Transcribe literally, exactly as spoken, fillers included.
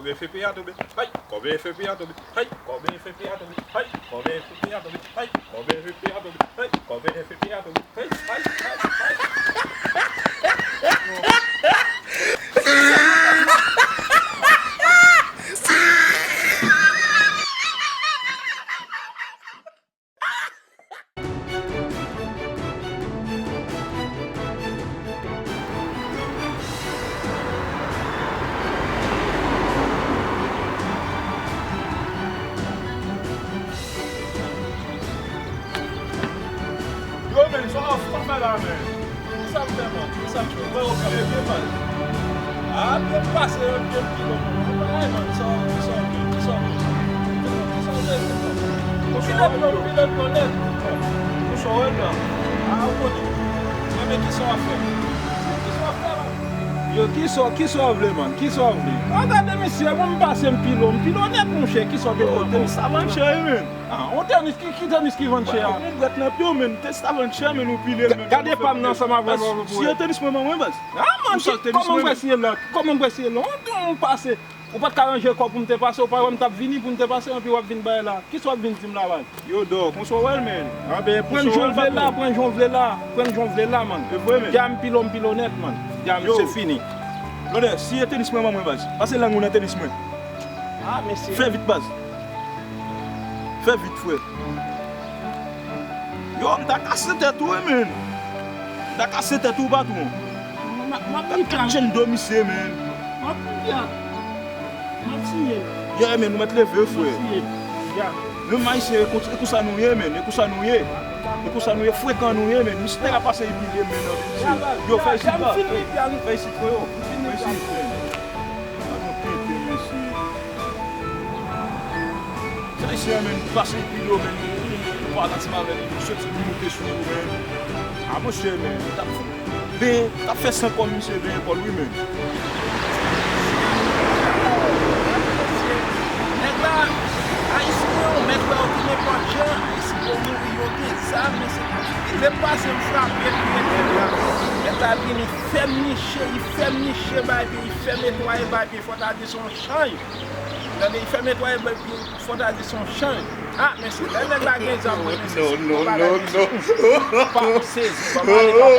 Kòbe F P A tonbe, hay! Kòbe F P A tonbe, hay! Kòbe F P A tonbe, hay! Kòbe F P A tonbe, hay! Kòbe F P A tonbe, hay! Kòbe F P A tonbe, hay! Hay, hay, hay, hay! Yo, men, sa w ap fè la, men? Kisa m fè, man? Kisa m fè? Mwen, yo, kale byen, man. A, byen pase, yo, byen pile. Bagay, man, sa, sa, sa, sa. Kisa w fè, kisa w fè? Pile pile, pile pile nèt. Kisa w wè la? A, ou konnen. Mwen, men kisa w ap fè? Kisa w ap fè la? Yo, kisa, kisa w vle, man? Kisa w vle? A, gade misye, mwen, m pase, m pile, m pile nèt, monchè. Kisa w te vle? Yo, tèm sa vann chè, men. Ah, on tenis, ki, ki tenis ki vann chè a? Ou brèt nan pye w, men, tenis la vann chè, men, ou pile l, men. Gade pa m nan ansanm avè l, wè, wè. Siye tenis mwen ban mwen, baz. Ah, man, kòman m pral siye l la? Kòman m pral siye l la? On, on pase. Ou pa t ka ranje kò w pou m te pase, ou pa wè m t ap vini pou m te pase, anpi w ap vin bay la. Kisa w ap vin di m la, baz? Yo, dò, konsa w wè l, men. Anben, pran jan w vle la, pran jan w vle la, pran jan w vle la, man. E vre, men. Dja m pile w, m pile w nèt, man. Dja m, se fini. Blòdè, siye tenis mwen ban mwen, baz. Pase lang ou nan tenis mwen. Ah, mesye. Fè vit, baz. Fè vit, frè. Yo, m ta kase tèt ou, wi, men. M ta kase tèt ou, patwon. M ap, m ap li kat chen do misye, men. M ap li a. M ap siye. Yeah, men, nou mèt leve, frè. M ap siye. Yeah. Nou menm Ayisyen, e kon, e konsa nou ye, men. E konsa nou ye. E konsa nou ye, frekan nou ye, men. Misye te ka pase epi li, men, nan misye. Yo, fè isit la. Fè isit, frè, yo. Fè isit, frè. Sa nou tenten, mesye. Sa isi a, men, pase epi yo, men, nou, nou, nou pa ansanm avè li, nou soti pou moute sou ou, men. A, monchè, men, li t ap fout, ben, t ap fè san kòb misye ben kò l, wi, men. Nèg la, Ayisyen yo, mèt wè yo ki nenpòt jan, Ayisyen yo mouri, yo gen zam, men se, li te pase m frape, li rete la. Nèg la vini, fè m niche, li fè m niche, bay, li fè m netwaye, bay, fò ta di se yon chanj. Tande, li fè m netwaye, bay, fò ta di se yon chanj. Ah, men se lè nèg la gen zam, men se, non, non, non, non. Pa sezi, pa pale, papa.